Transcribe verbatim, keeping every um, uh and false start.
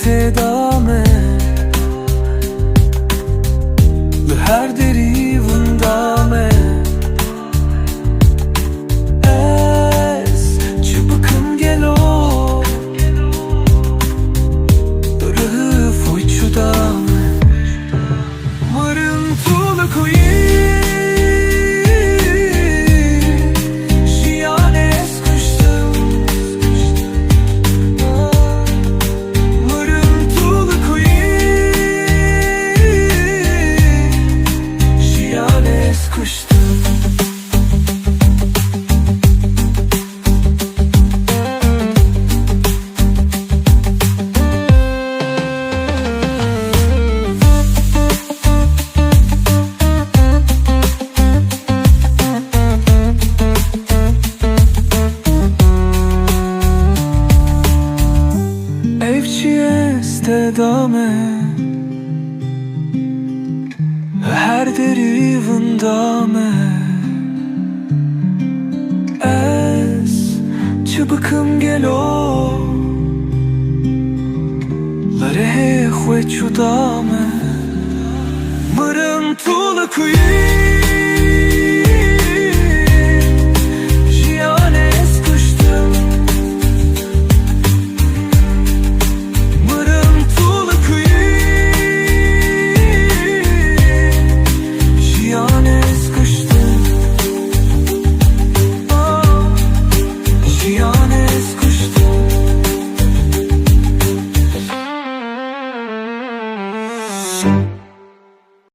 tê da me, li her derî winda me. Ez çi bikim gelo, rih xwe cuda me. Mirim tu li ku yî, jiyanê ez kuştim. Mirim tu li ku yî, jiyanê ez kuştim. Ev çi ye ez te da me, her derî winda me. Ez çi bikim gelo, li rihê xwe cuda me. Mirim tu li ku yî, jiyanê ez kuştim. Mirim tu li ku yî, jiyanê ez kuştim. Ah, jiyanê ez kuştim.